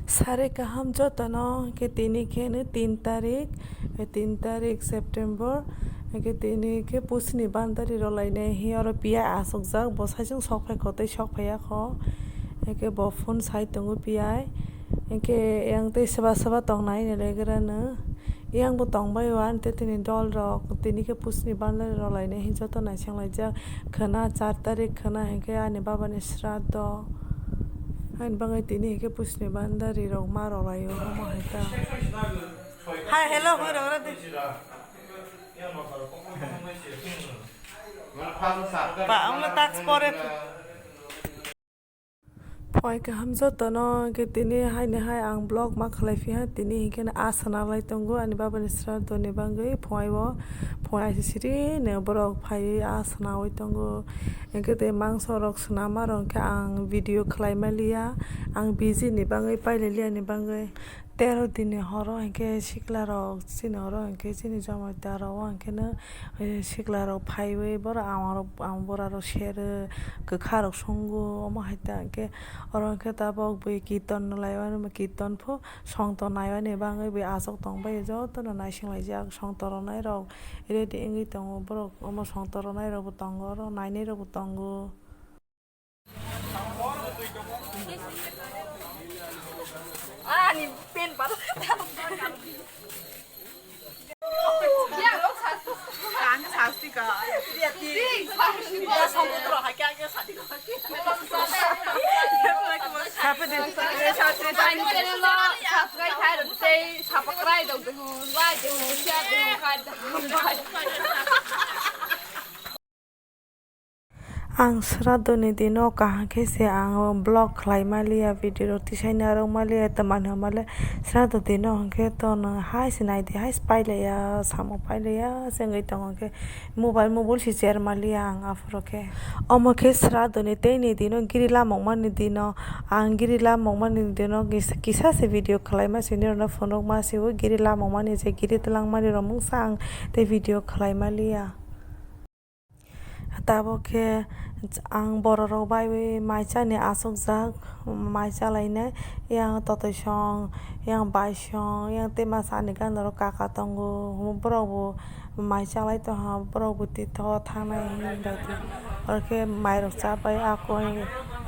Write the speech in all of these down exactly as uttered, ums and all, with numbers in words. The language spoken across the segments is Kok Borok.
Sari kaham jotono, hwnkhe tini khe no tin tarik, tin tarik September, hwnkhe tini khe pusni bandari rwlainai hi oro piyai asokjak, bo saichung sok phai kho tei sok phaiya kho, hwnkhe bo phone sai tongo piyai, hwnkhe yang tei swba swba tongnai ni legra no. Yang bo tongbai o, ani tei tini dol rok tini khe pusni bandari rwlainai hi joto naising laijak. Khwna char tarik khwna hinkhe ani baba ni sraddho. Ani bagwi tini hinkhe pusni bandari rok ma rwlai o, omo hai ta. Hai, hello, hoi rok ra de. Ba, ang no task pore. Phai kaham jotono, hwnkhe tini haini hai ang vlog ma khlai phiya, tini hinkhe no asana lai tongo ani baba ni sraddho ni bagwi. Phai o, phai aisi siri no borok phaiwi asana oi tongo, hwnkhe tei mangso rok swnama rok hwnkhe ang video khlai maliya, ang busy ni bagwi pailai liya ni bagwi. Tero din ni horo hinkhe sikla rok chini oro hinkhe chini jomai da rok o hinkhe no, eh, sikla rok phaiwi borok ama rok ama bura rok sero, kwkha rok songo, omo hai ta hinkhe oro hinkhe tabok bui kirtan no lai mani kirtan pho songtor nai mani bagwi bui aswk tong bai joto no naising laijak songtor rok nai rok ready wngwi tongo borok omo songtor rok nai rok bo tongo oro nainai rok bo tongo. Ani pen bar. Ang sasti ka. Subscribe khai rok tei subscribe khai rok tei like rok share rok khai. Ang sraddho ni dino kaham khe se ang vlog khlai maliya, video rok tisai narwk maliya, tei manwi maliya. Sraddho dino hwnkhe to nwng hai se nai di, hai se pailaiya, samung pailaiya se wngwi tongo, hwnkhe mobile mobile se cher maliya ang aphuru khe. Omo khe sraddho ni tei ni dino giri lamok mani dino, ang giri lamok mani dino kis-, kisa se video khlai ma se nirok no phunuk ma se o giri lamok mani je giri twlang mani rok mungsa ang tei video khlai maliya. Tabuk khe ang borok rok bai bai mai chani achukjak, mai chalainai. Yang totoi song, yang bai song, yang tei masa ani gana rok kaka tongo. Borok bo mai chalai tongha, borok bo titho thangnai hinwi bai di. Oro khe mai rok chabai a koi.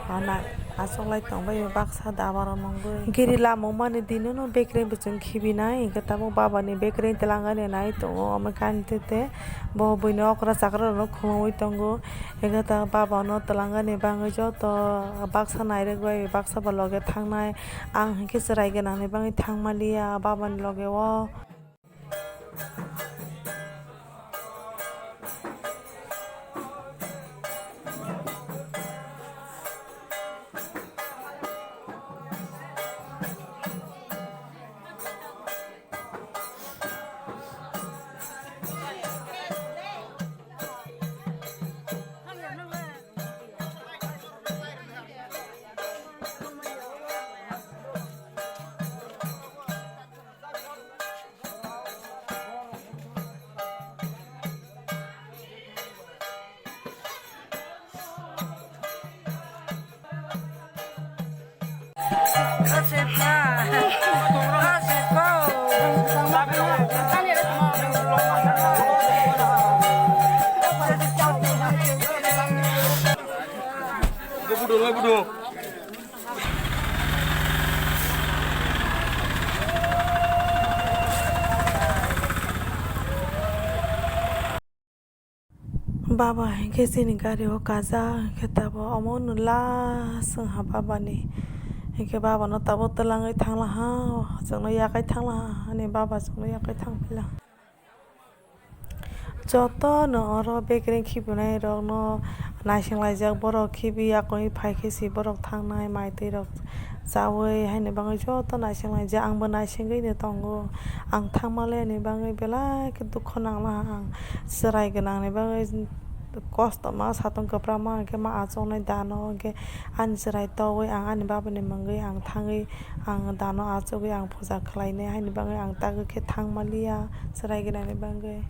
Hana achuklai tongbai baksa daba rok nungwi. Giri lamung mani dino no bekereng bwswng khibinai, hinkhe tabuk baba ni bekereng twlangani nai tongo, omo khe ani tete bo buini okra chakra rokno khumui tongo, hinkhe ta baba no twlangani bagwi joto baksa nairwk bai baksa bo loge thangnai. Ang hinkhe chwrai gwnangni bagwi thang maliya baba ni loge o. Baba hinkhe chini gari o kajak, hinkhe tabuk omo no last wngha baba ni. Hinkhe baba no tabuk twlangwi thangla ha, chwngno yakai thangla ha, ani baba chwngno yakai thangphaila. Jotono oro bekereng khibinai rokno naising laijak, borok khibi yakungwi phaikhe se borok thangnai, mai twi rok chaui haini bagwi joto naising laijak. Angbo naisingwino tongo, ang thangma le ani bagwi belai khe dukho nanglaha. Ang chwrai gwnangni bagwi kosto ma, satung kwbra ma hwnkhe ma achuknai dano, hwnkhe ani chwrai togwi ang ani babani mungwi ang thangwi ang dano achugwi ang puja khlainai, haini bagwi ang tagwi khe thangma liya chwrai gwnangni bagwi.